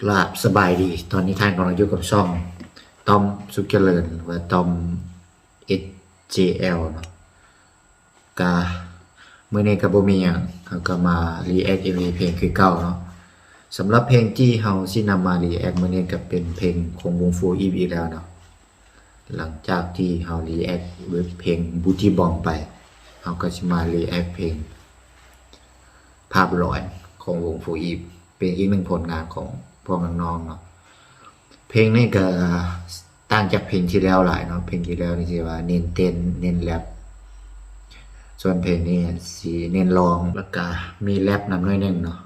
ກາບສະບາຍດີ, ຕອນນີ້ທ່ານກຳລັງຢູ່ກັບຊ່ອງຕ້ອມ ສຸກຈະເລີນ ຫຼືວ່າຕ້ອມ ເອັສ ເຈ ແອລ ເນາະ. ກະມື້ນີ້ກະບໍ່ມີຫຍັງ, ເຮົາກະມາຣີແອັກເອັມວີເພງຄືເກົ່າເນາະ. ສຳລັບເພງທີ່ເຮົາຊິນຳມາຣີແອັກມື້ນີ້ກະເປັນເພງຂອງວົງໂຟອີຟອີກແລ້ວເນາະ. ຫຼັງຈາກທີ່ເຮົາຣີແອັກເພງບູຕີ້ບອມໄປ, ເຮົາກະຊິມາຣີແອັກເພງພາບຫຼອນຂອງວົງໂຟອີຟ, ເປັນອີກໜຶ່ງຜົນງານຂອງພວກນ້ອງໆເນາະ. ເພງນີ້ກະຕ່າງຈາກເພງທີ່ແລ້ວຫຼາຍເນາະ, ເພງທີ່ແລ້ວນີ້ຊິວ່າເນັ້ນເຕັ້ນ ເນັ້ນແຣັບ, ສ່ວນເພງນີ້ຊິເນັ້ນຮ້ອງ ແລ້ວກະມີແຣັບນຳໜ້ອຍໜຶ່ງເນາະ.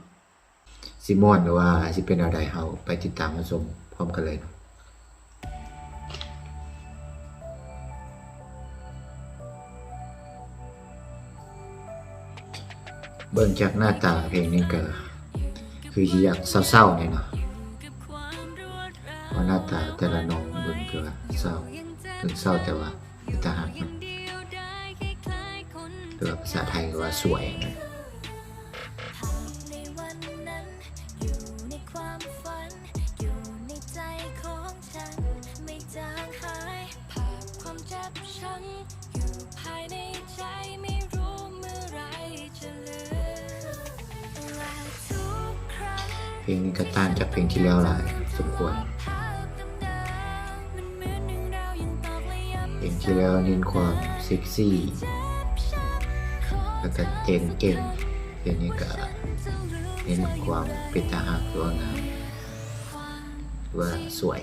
ຊິມ່ວນ ຫຼືວ່າຊິເປັນແນວໃດ, ເຮົາໄປຕິດຕາມຮັບຊົມພ້ອມກັນເລີຍເນາະ. ເບິ່ງຈາກໜ້າຕາເພງນີ້ກະຄືຊິຢາກເສົ້າໆແດ່ເນາະ, ເພາະໜ້າຕາແຕ່ລະນ້ອງເບິ່ງຄືວ່າເສົ້າ, ເຖິງເສົ້າແຕ່ວ່າ ເປັນຕາຮັກເນາະ ຫຼືວ່າພາສາໄທກໍວ່າສວຍນະ. ເພງນີ້ກະຕ່າງຈາກເພງທີ່ແລ້ວຫຼາຍສົມຄວນ. ເພງທີ່ແລ້ວເນັ້ນຄວາມເຊັກຊີ ແລ້ວກະເຕັ້ນເກັ່ງ, ເພງນີ້ກະເນັ້ນຄວາມເປັນຕາຮັກ ຫຼືວ່າງາມ ຫຼືວ່າສວຍ.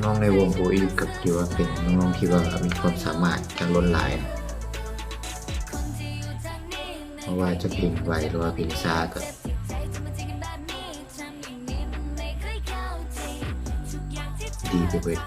ນ້ອງໆໃນວົງໂຟອີຟກະຖືວ່າເປັນນ້ອງໆທີ່ວ່າມີຄວາມສາມາດຢ່າງລົ້ນຫຼາຍ, ບໍ່ວ່າຈະເພງໄວ ຫຼືວ່າເພງຊ້າກະດີໄປເບິດ.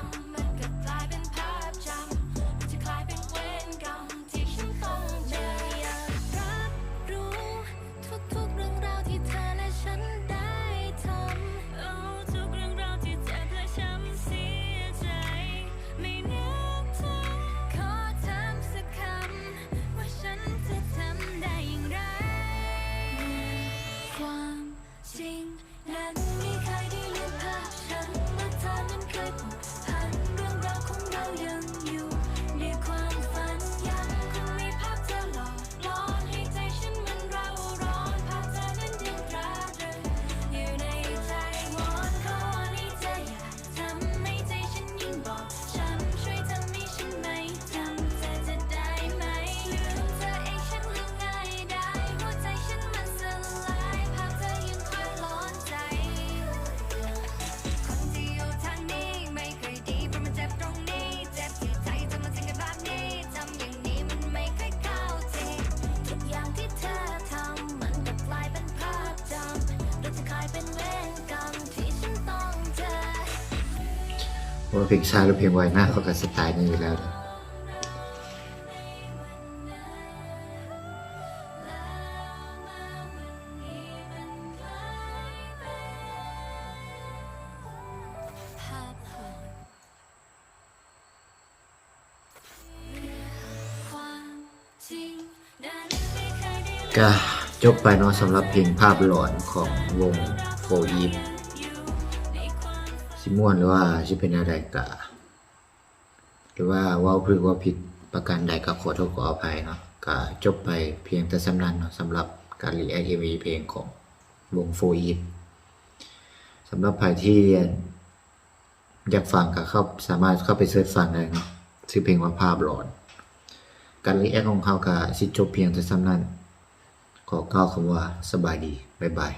ບໍ່ວ່າເພງຊ້າ ຫຼື ເພງໄວ ໜ້າເຂົາກະສະໄຕນີ້ຢູ່ແລ້ວ. ກະຈົບໄປເນາະ ສຳລັບເພງພາບຫຼອນຂອງວົງໂຟອີຟ. ຊິມ່ວນ ຫຼືວ່າຊິເປັນແນວໃດກະ ຫຼືວ່າເວົ້າຖືກເວົ້າຜິດປະການໃດກະຂໍໂທດຂໍອະໄພເນາະ. ກະຈົບໄປພຽງແຕ່ສ່ຳນັ້ນເນາະ ສຳລັບການຣີແອັກເອັມວີເພງຂອງວົງໂຟອີຟ. ສຳລັບໃຜທີ່ ຢາກຟັງກະເຂົ້າ ສາມາດເຂົ້າໄປເສີດຟັງໄດ້ເນາະ, ຊື່ເພງວ່າພາບຫຼອນ. ການຣີແອັກຂອງເຮົາກະຊິຈົບພຽງແຕ່ສ່ຳນັ້ນ. ຂໍກ່າວຄຳວ່າສະບາຍດີ, ບາຍບາຍ.